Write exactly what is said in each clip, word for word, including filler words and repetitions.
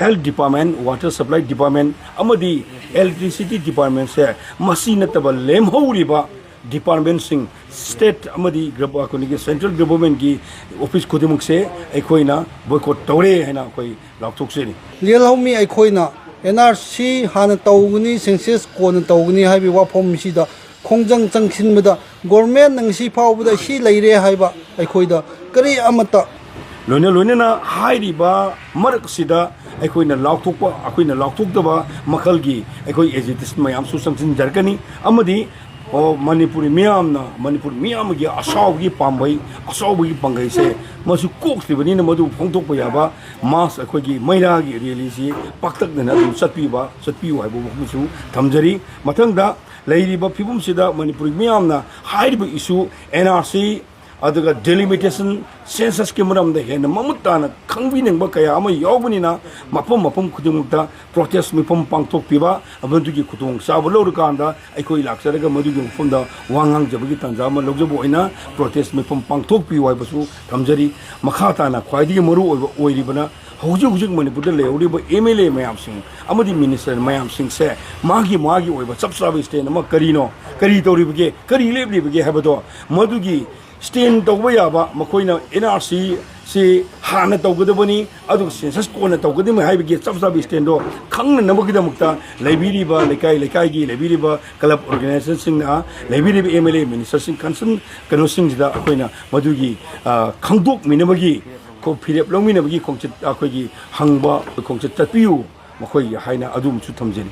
Health Department, Water Supply Department ꯑꯃꯗꯤ Electricity Departmentꯁꯦ, ꯃꯁꯤ ꯅꯠꯇꯕ ꯂꯦꯝꯍꯧꯔꯤꯕ departmentꯁꯤꯡ, state ꯑꯃꯗꯤ ꯒ꯭ꯔ-, ꯑꯩꯈꯣꯏꯒꯤ central governmentꯀꯤ office ꯈꯨꯗꯤꯡꯃꯛꯁꯦ ꯑꯩꯈꯣꯏꯅ boycott ꯇꯧꯔꯦ ꯍꯥꯏꯅ ꯑꯩꯈꯣꯏ ꯂꯥꯎꯊꯣꯛꯆꯔꯤ꯫ ꯂꯦꯜꯍꯧꯃꯤ ꯑꯩꯈꯣꯏꯅ ꯑꯦꯟ ꯑꯥꯔ ꯁꯤ ꯍꯥꯟꯅ ꯇꯧꯒꯅꯤ, ꯁꯦꯟꯁꯁ ꯀꯣꯟꯅ ꯇꯧꯒꯅꯤ ꯍꯥꯏꯕꯒꯤ ꯋꯥꯐꯝꯁꯤꯗ ꯈꯣꯡꯖꯪ ꯆꯪꯁꯤꯟꯕꯗ ꯒꯣꯔꯃꯦꯟꯅ ꯉꯁꯤ ꯐꯥꯎꯕꯗ ꯁꯤ ꯂꯩꯔꯦ ꯍꯥꯏꯕ ꯑꯩꯈꯣꯏꯗ ꯀꯔꯤ ꯑꯃꯠꯇ ꯂꯣꯏꯅ ꯂꯣꯏꯅꯅ ꯍꯥꯏꯔꯤꯕ ꯃꯔꯛꯁꯤꯗ ꯑꯩꯈꯣꯏꯅ ꯂꯥꯎꯊꯣꯛꯄ, ꯑꯩꯈꯣꯏꯅ ꯂꯥꯎꯊꯣꯛꯇꯕ ꯃꯈꯜꯒꯤ ꯑꯩꯈꯣꯏ agitation ꯃꯌꯥꯝꯁꯨ ꯆꯪꯁꯤꯟꯖꯔꯛꯀꯅꯤ꯫ ꯑꯃꯗꯤ, ꯑꯣ, ꯃꯅꯤꯄꯨꯔꯤ ꯃꯤꯌꯥꯝꯅ, ꯃꯅꯤꯄꯨꯔ ꯃꯤꯌꯥꯝꯒꯤ ꯑꯆꯥꯎꯕꯒꯤ ꯄꯥꯝꯕꯩ, ꯑꯆꯥꯎꯕꯒꯤ ꯄꯥꯡꯒꯩꯁꯦ ꯃꯁꯤ ꯀꯣꯛꯇ꯭ꯔꯤꯕꯅꯤꯅ, ꯃꯗꯨ ꯐꯣꯡꯗꯣꯛꯄ ꯌꯥꯕ mass ꯑꯩꯈꯣꯏꯒꯤ ꯃꯩꯔꯥꯒꯤ rallyꯁꯤ ꯄꯥꯛꯇꯛꯅꯅ ꯑꯗꯨꯝ ꯆꯠꯄꯤꯕ, ꯆꯠꯄꯤꯌꯨ ꯍꯥꯏꯕ ꯋꯥꯐꯝꯁꯨ ꯊꯝꯖꯔꯤ꯫ ꯃꯊꯪꯗ ꯂꯩꯔꯤꯕ ꯐꯤꯕꯝꯁꯤꯗ ꯃꯅꯤꯄꯨꯔꯤ ꯃꯤꯌꯥꯝꯅ ꯍꯥꯏꯔꯤꯕ issue, ꯑꯦꯟ ꯑꯥꯔ ꯁꯤ, ꯑꯗꯨꯒ delimitation, censusꯀꯤ ꯃꯔꯝꯗ ꯍꯦꯟꯅ ꯃꯃꯨꯠ ꯇꯥꯅ ꯈꯪꯕꯤꯅꯤꯡꯕ ꯀꯌꯥ ꯑꯃ ꯌꯥꯎꯕꯅꯤꯅ, ꯃꯐꯝ ꯃꯐꯝ ꯈꯨꯗꯤꯡꯃꯛꯇ protest ꯃꯤꯐꯝ ꯄꯥꯡꯊꯣꯛꯄꯤꯕ, ꯃꯗꯨꯒꯤ ꯈꯨꯗꯣꯡꯆꯥꯕ ꯂꯧꯔꯀꯥꯟꯗ ꯑꯩꯈꯣꯏ ꯂꯥꯛꯆꯔꯒ ꯃꯗꯨꯒꯤ ꯃꯐꯝꯗ ꯋꯥ ꯉꯥꯡꯖꯕꯒꯤ ꯇꯥꯟꯖꯥ ꯑꯃ ꯂꯧꯖꯕ ꯑꯣꯏꯅ protest ꯃꯤꯐꯝ ꯄꯥꯡꯊꯣꯛꯄꯤꯌꯨ ꯍꯥꯏꯕꯁꯨ ꯊꯝꯖꯔꯤ꯫ ꯃꯈꯥ ꯇꯥꯅ ꯈ꯭ꯋꯥꯏꯗꯒꯤ ꯃꯔꯨ ꯑꯣꯏꯕ ꯑꯣꯏꯔꯤꯕꯅ, ꯍꯧꯖꯤꯛ ꯍꯧꯖꯤꯛ ꯃꯅꯤꯄꯨꯔꯗ ꯂꯩꯍꯧꯔꯤꯕ ꯑꯦꯝ ꯑꯦꯜ ꯑꯦ ꯃꯌꯥꯝꯁꯤꯡ ꯑꯃꯗꯤ ꯃꯤꯅꯤꯁꯇꯔ ꯃꯌꯥꯝꯁꯤꯡꯁꯦ ꯃꯥꯒꯤ ꯃꯥꯒꯤ ꯑꯣꯏꯕ ꯆꯞ ꯆꯥꯕ stand ꯑꯃ ꯀꯔꯤꯅꯣ, ꯀꯔꯤ ꯇꯧꯔꯤꯕꯒꯦ, ꯀꯔꯤ ꯂꯦꯞꯂꯤꯕꯒꯦ ꯍꯥꯏꯕꯗꯣ, ꯃꯗꯨꯒꯤ stand ꯇꯧꯕ ꯌꯥꯕ, ꯃꯈꯣꯏꯅ ꯑꯦꯟ ꯑꯥꯔ ꯁꯤ ꯁꯤ ꯍꯥꯟꯅ ꯇꯧꯒꯗꯕꯅꯤ, ꯑꯗꯨꯒ census ꯀꯣꯟꯅ ꯇꯧꯒꯗꯕꯅꯤ ꯍꯥꯏꯕꯒꯤ ꯆꯞ ꯆꯥꯕ standꯗꯣ ꯈꯪꯅꯅꯕꯒꯤꯗꯃꯛꯇ ꯂꯩꯕꯤꯔꯤꯕ ꯂꯩꯀꯥꯏ ꯂꯩꯀꯥꯏꯒꯤ ꯂꯩꯕꯤꯔꯤꯕ club organizationꯁꯤꯡꯅ, ꯂꯩꯕꯤꯔꯤꯕ ꯑꯦꯝ ꯑꯦꯜ ꯑꯦ, ꯃꯤꯅꯤꯁꯇꯔꯁꯤꯡ, ꯀꯟꯁꯔꯟ ꯀꯩꯅꯣꯁꯤꯡꯁꯤꯗ ꯑꯩꯈꯣꯏꯅ ꯃꯗꯨꯒꯤ, ꯑ, ꯈꯪꯗꯣꯛꯃꯤꯟꯅꯕꯒꯤ ꯈꯣ-, ꯐꯤꯔꯦꯞ ꯂꯧꯃꯤꯟꯅꯕꯒꯤ ꯈꯣꯡꯆꯠ, ꯑꯩꯈꯣꯏꯒꯤ ꯍꯪꯕ ꯈꯣꯡꯆꯠ ꯆꯠꯄꯤꯌꯨ ꯃꯈꯣꯏꯒꯤ ꯍꯥꯏꯅ ꯑꯗꯨꯝꯁꯨ ꯊꯝꯖꯔꯤ꯫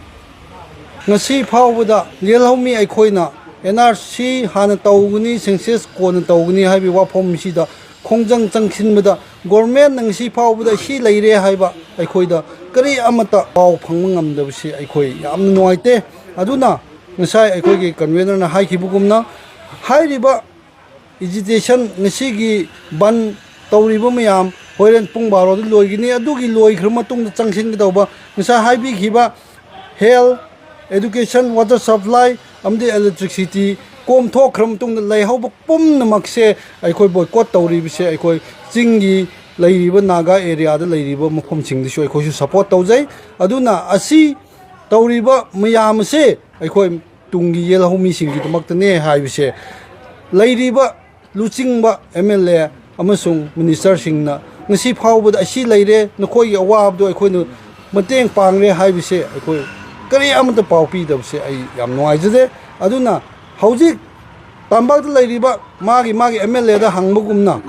ꯉꯁꯤ ꯐꯥꯎꯕꯗ ꯂꯦꯜꯍꯧꯃꯤ ꯑꯩꯈꯣꯏꯅ ꯑꯦꯟ ꯑꯥꯔ ꯁꯤ ꯍꯥꯟꯅ ꯇꯧꯒꯅꯤ, census ꯀꯣꯟꯅ ꯇꯧꯒꯅꯤ ꯍꯥꯏꯕꯒꯤ ꯋꯥꯐꯝꯁꯤꯗ ꯈꯣꯡꯖꯪ ꯆꯪꯁꯤꯟꯕꯗ ꯒꯣꯔꯃꯦꯟꯅ ꯉꯁꯤ ꯐꯥꯎꯕꯗ ꯁꯤ ꯂꯩꯔꯦ ꯍꯥꯏꯕ ꯑꯩꯈꯣꯏꯗ ꯀꯔꯤ ꯑꯃꯠꯇ ꯄꯥꯎ ꯐꯪꯕ ꯉꯝꯗꯕꯁꯤ ꯑꯩꯈꯣꯏ ꯌꯥꯝꯅ ꯅꯨꯡꯉꯥꯏꯇꯦ꯫ ꯑꯗꯨꯅ ꯉꯁꯥꯏ ꯑꯩꯈꯣꯏꯒꯤ convenerꯅ ꯍꯥꯏꯈꯤꯕꯒꯨꯝꯅ, ꯍꯥꯏꯔꯤꯕ agitation ꯉꯁꯤꯒꯤ ꯕꯟ ꯇꯧꯔꯤꯕ ꯃꯌꯥꯝ ꯍꯣꯔꯦꯟ ꯄꯨꯡ ꯕꯥꯔꯣꯗ ꯂꯣꯏꯒꯅꯤ꯫ ꯑꯗꯨꯒꯤ ꯂꯣꯏꯈ꯭ꯔ ꯃꯇꯨꯡꯗ ꯆꯪꯁꯤꯟꯒꯗꯧꯕ ꯉꯁꯥꯏ ꯍꯥꯏꯕꯤꯈꯤꯕ health, education, water supply ꯑꯃꯗꯤ electricity ꯀꯣꯝꯊꯣꯛꯈ꯭ꯔ ꯃꯇꯨꯡꯗ ꯂꯩꯍꯧꯕ ꯄꯨꯝꯅꯃꯛꯁꯦ ꯑꯩꯈꯣꯏ boycott ꯇꯧꯔꯤꯕꯁꯦ ꯑꯩꯈꯣꯏ ꯆꯤꯡꯒꯤ ꯂꯩꯔꯤꯕ ꯅꯥꯒꯥ ꯑꯦꯔꯤꯌꯥꯗ ꯂꯩꯔꯤꯕ ꯃꯐꯝꯁꯤꯡꯗꯁꯨ ꯑꯩꯈꯣꯏꯁꯨ ꯁꯄꯣꯔꯠ ꯇꯧꯖꯩ꯫ ꯑꯗꯨꯅ ꯑꯁꯤ ꯇꯧꯔꯤꯕ ꯃꯌꯥꯝ ꯑꯁꯦ ꯑꯩꯈꯣꯏ ꯇꯨꯡꯒꯤ ꯌꯦꯜꯍꯧꯃꯤꯁꯤꯡꯒꯤꯗꯃꯛꯇꯅꯦ ꯍꯥꯏꯕꯁꯦ ꯂꯩꯔꯤꯕ ꯂꯨꯆꯤꯡꯕ ꯑꯦꯝ ꯑꯦꯜ ꯑꯦ ꯑꯃꯁꯨꯡ ꯃꯤꯅꯤꯁꯇꯔꯁꯤꯡꯅ ꯉꯁꯤ ꯐꯥꯎꯕꯗ ꯑꯁꯤ ꯂꯩꯔꯦ, ꯅꯈꯣꯏꯒꯤ ꯑꯋꯥꯕꯗꯣ ꯑꯩꯈꯣꯏꯅ ꯃꯇꯦꯡ ꯄꯥꯡꯂꯦ ꯍꯥꯏꯕꯁꯦ ꯑꯩꯈꯣꯏ ꯀꯔꯤ ꯑꯃꯠꯇ ꯄꯥꯎ ꯄꯤꯗꯕꯁꯦ ꯑꯩ ꯌꯥꯝ ꯅꯨꯡꯉꯥꯏꯖꯗꯦ꯫ ꯑꯗꯨꯅ ꯍꯧꯖꯤꯛ ꯇꯝꯄꯥꯛꯇ ꯂꯩꯔꯤꯕ ꯃꯥꯒꯤ ꯃꯥꯒꯤ ꯑꯦꯝ ꯑꯦꯜ ꯑꯦꯗ ꯍꯪꯕꯒꯨꯝꯅ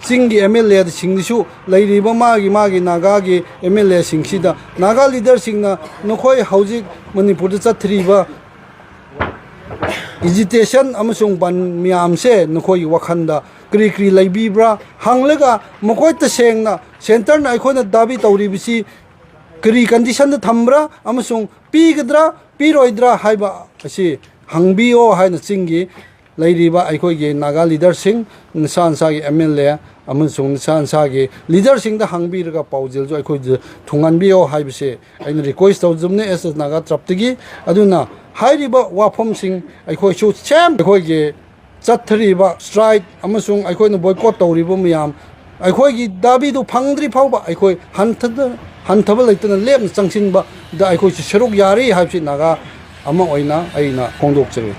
ꯆꯤꯡꯒꯤ ꯑꯦꯝ ꯑꯦꯜ ꯑꯦꯁꯤꯡꯗꯁꯨ ꯂꯩꯔꯤꯕ ꯃꯥꯒꯤ ꯃꯥꯒꯤ ꯅꯥꯒꯥꯒꯤ ꯑꯦꯝ ꯑꯦꯜ ꯑꯦꯁꯤꯡꯁꯤꯗ ꯅꯥꯒꯥ ꯂꯤꯗꯔꯁꯤꯡꯅ ꯅꯈꯣꯏ ꯍꯧꯖꯤꯛ ꯃꯅꯤꯄꯨꯔꯗ ꯆꯠꯊꯔꯤꯕ ꯑꯦꯖꯤꯇꯦꯁꯟ ꯑꯃꯁꯨꯡ ꯕꯟ ꯃꯌꯥꯝꯁꯦ ꯅꯈꯣꯏꯒꯤ ꯋꯥꯈꯜꯗ ꯀꯔꯤ ꯀꯔꯤ ꯂꯩꯕꯤꯕ꯭ꯔꯥ ꯍꯪꯂꯒ ꯃꯈꯣꯏ ꯇꯁꯦꯡꯅ ꯁꯦꯟꯇꯔꯅ ꯑꯩꯈꯣꯏꯅ ꯗꯥꯕꯤ ꯇꯧꯔꯤꯕꯁꯤ ꯀꯔꯤ ꯀꯟꯗꯤꯁꯟꯗ ꯊꯝꯕ꯭ꯔꯥ ꯑꯃꯁꯨꯡ ꯄꯤꯒꯗ꯭ꯔꯥ ꯄꯤꯔꯣꯏꯗ꯭ꯔꯥ ꯍꯥꯏꯕ ꯑꯁꯤ ꯍꯪꯕꯤꯌꯣ ꯍꯥꯏꯅ ꯆꯤꯡꯒꯤ ꯂꯩꯔꯤꯕ ꯑꯩꯈꯣꯏꯒꯤ ꯅꯥꯒꯥ ꯂꯤꯗꯔꯁꯤꯡ, ꯅꯁꯥ ꯅꯁꯥꯒꯤ ꯑꯦꯝ ꯑꯦꯜ ꯑꯦ ꯑꯃꯁꯨꯡ ꯅꯁꯥ ꯅꯁꯥꯒꯤ ꯂꯤꯗꯔꯁꯤꯡꯗ ꯍꯪꯕꯤꯔꯒ ꯄꯥꯎꯖꯦꯜꯁꯨ ꯑꯩꯈꯣꯏꯗ ꯊꯨꯡꯍꯟꯕꯤꯌꯣ ꯍꯥꯏꯕꯁꯦ ꯑꯩꯅ ꯔꯤꯀ꯭ꯋꯦꯁ ꯇꯧꯖꯕꯅꯤ ꯑꯦꯁ ꯑꯦꯁ ꯅꯥꯒꯥ ꯇꯔꯞꯇꯒꯤ꯫ ꯑꯗꯨꯅ ꯍꯥꯏꯔꯤꯕ ꯋꯥꯐꯝꯁꯤꯡ ꯑꯩꯈꯣꯏꯁꯨ ꯁꯦꯝ ꯑꯩꯈꯣꯏꯒꯤ ꯆꯠꯊꯔꯤꯕ ꯁ꯭ꯇ꯭ꯔꯥꯏꯛ ꯑꯃꯁꯨꯡ ꯑꯩꯈꯣꯏꯅ ꯕꯣꯏꯀꯣꯠ ꯇꯧꯔꯤꯕ ꯃꯌꯥꯝ ꯑꯩꯈꯣꯏꯒꯤ ꯗꯥꯕꯤꯗꯨ ꯐꯪꯗ꯭ꯔꯤ ꯐꯥꯎꯕ ꯑꯩꯈꯣꯏ ꯍꯟꯊꯗ-, ꯍꯟꯊꯕ ꯂꯩꯇꯅ ꯂꯦꯞꯅ ꯆꯪꯁꯤꯟꯕꯗ ꯑꯩꯈꯣꯏꯁꯨ ꯁꯔꯨꯛ ꯌꯥꯔꯤ ꯍꯥꯏꯕꯁꯤ ꯅꯥꯒꯥ ꯑꯃ ꯑꯣꯏꯅ ꯑꯩꯅ ꯐꯣꯡꯗꯣꯛꯆꯔꯤ꯫